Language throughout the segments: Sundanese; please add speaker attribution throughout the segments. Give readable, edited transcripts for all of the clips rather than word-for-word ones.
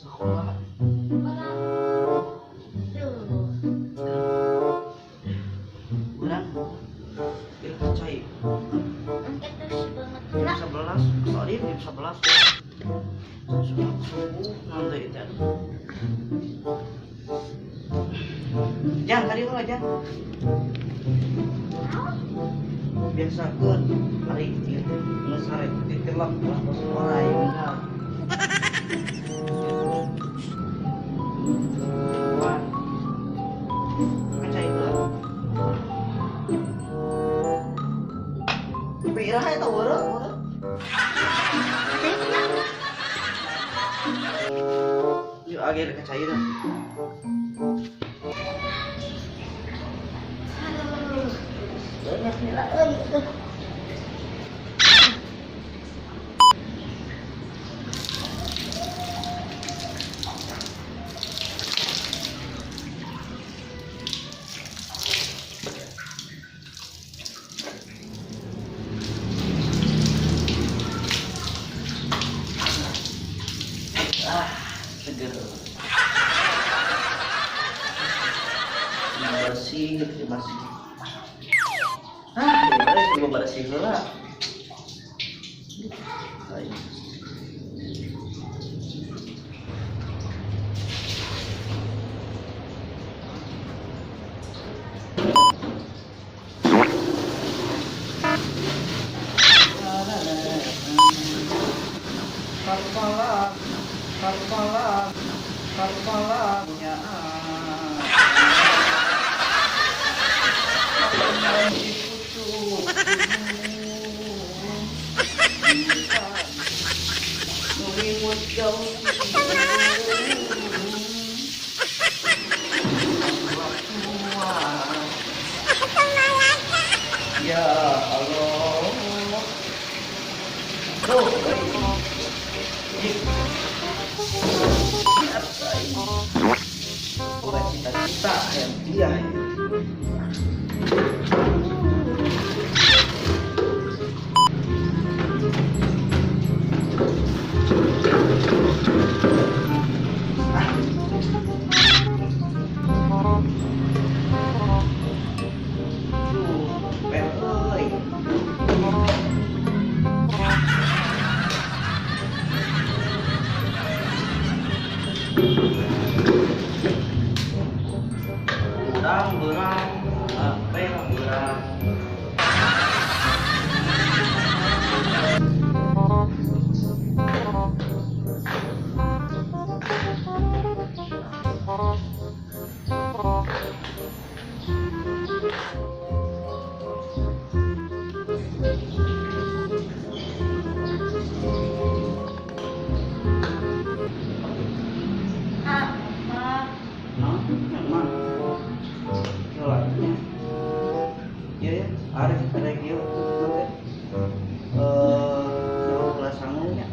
Speaker 1: Sekolah. Urang ieu cai. Jam 11, sorry jam 11. Sholat subuh nanti itu. Jang, tadi lu aja. Biasakeun hari ieu teh geus sare titilep lah bos orai bener. Wah. Kaca itu. Tapi iraha eta weureuh, weureuh. Yuk akhir kaca itu.
Speaker 2: Banyak nila euy.
Speaker 1: Ah, seger. Bersih, bersih. Ah, gimana bersih heula. Kepala, kepala, kepala punya. Ya Allah. Tuh. Bukan cita-cita yang dia. Berang, berang, berang, berang. Ya, ada ada kieu teh. Eh, kelas sangunya.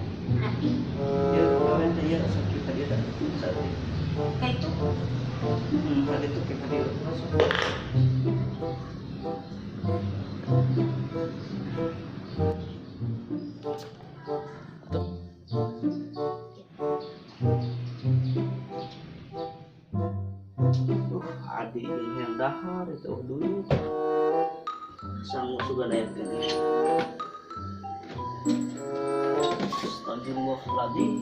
Speaker 1: Ya, kalian teh ya sakit tadi teh.
Speaker 2: Kayak itu.
Speaker 1: Tadi tuh kayak tadi. Adik yang dahar itu duit. Sanggup juga naik ini. Astagfirullahaladzim.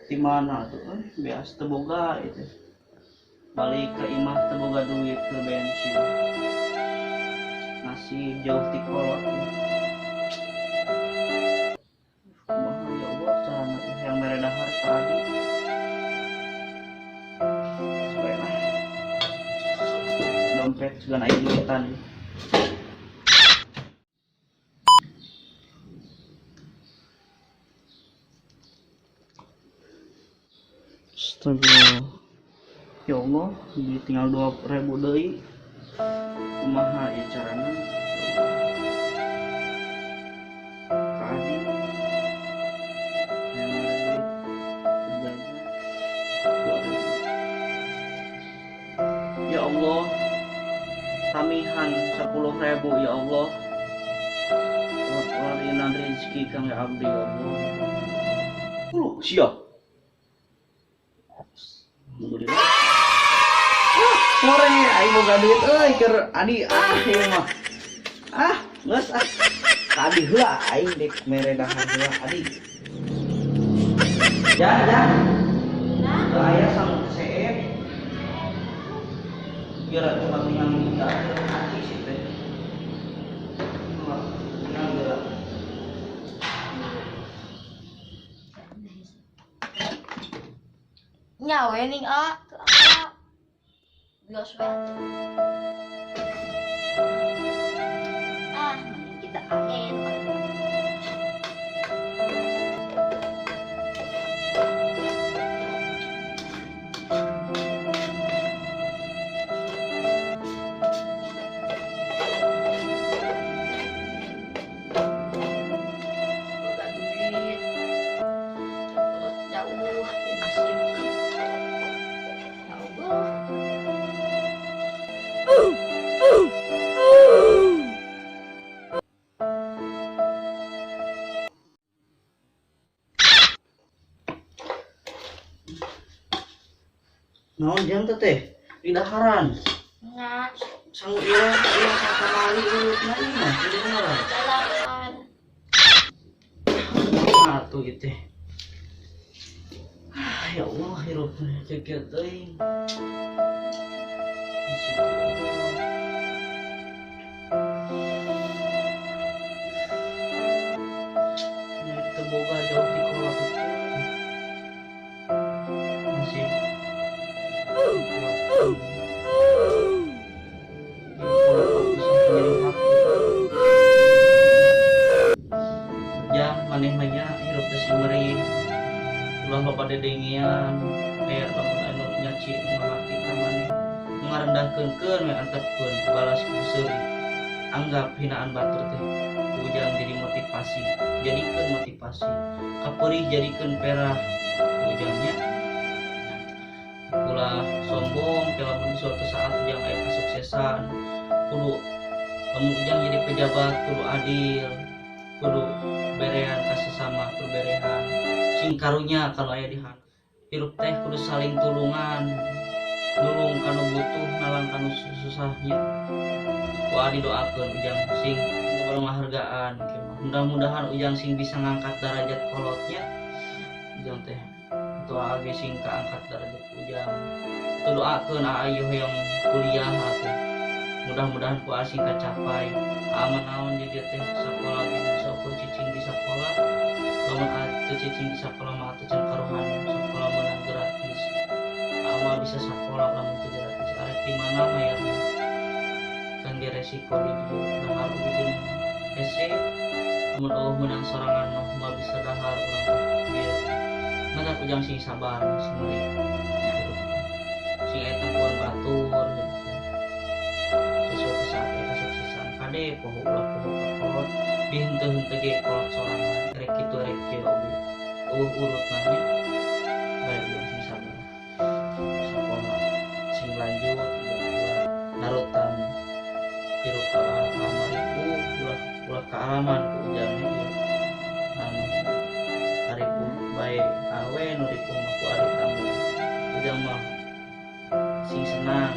Speaker 1: Di mana tuh? Biasa teboga itu. Balik ke imah teboga duit ke bensin. Masih jauh ti kolot. Kumaha ya Allah carana yang mere dahar ka adi. Dompet juga naik duitan. Astagfirullah. Ya Allah, tinggal 2.000 deui. Kumaha ieu carana? Ka adi. Ya Allah, kamihan 10.000 ya Allah. Rezeki kang abdi ya Allah. Lu siap. Alhamdulillah. Sore aing boga duit euy keur adi ah ieu mah. Ah, geus ah. Ka adi heula aing dek mere dahar heula adi. Ya, ya. Teu aya sangu seep. Biar cuma tinggal minta aci sih teh. Tinggal geura.
Speaker 2: Nyawe ning a, teu aya. Bios we atuh. Ah, mending kita aen. Boga duit. Terus jauh nasib. Ya Allah.
Speaker 1: Naon jang teh teh? Di daharan.
Speaker 2: Nya,
Speaker 1: Sangu ieu ieu sakamari urutna ieu mah di daharan.
Speaker 2: jalan.
Speaker 1: Atuh ieu teh. Ah, ya Allah hirup kieu teuing. Teu boga jauh ti kolot itu. Masih ya maneh mah nya hirup teh sing meri ulah loba dedengean aya lamun anu nyaci ngalaki ka maneh nu ngarendahkeun keun we antepkeun balas ku seuri anggap hinaan batur teh ujang jadi motivasi jadikeun motivasi kapeurih jadikeun perah ujangnya ulah sombong lamun suatu saat ujang aya kesuksesan kudu lamun ujang jadi pejabat kudu adil kudu berean ka sesama kudu berean sing karunya kalau aya di handap hirup teh kudu saling tulungan nulung kanu butuh nalang kanu susahnya ku adi doakeun ujang sing penghargaan mudah-mudahan ujang sing bisa ngangkat derajat kolotnya ujang teh doa ge sing kaangkat derajat ujang teu doakeun ayu hoyong kuliah atuh mudah-mudahan ku asing kacapai aman naon di dieu teh sakola ge saukur cicing di sakola lamun teu cicing di sakola mah atuh can karuhan sakola meunang gratis amal bisa sakola lamun teu gratis arek di mana mayarna kan ge resiko di dieu dahar bikin hese lamun eueuh meunang sorangan mah moal bisa dahar urang teh bieu mata ujang sing sabar sing meuli sing aya tempuan batur gitu suatu saat aya kesuksesan kade poho ulah poho ka kolot di henteu-henteu ge kolot sorangan rek kitu rek kieu oge eueuh urutna nya bae ujang sing sabar sakola sing lanjut ulah narutan hirup ka kamari ulah ulah kaalaman ku ujang nya ieu anu aripuh bae awe nu ripuh mah ku ari tamu ujang mah sing senang.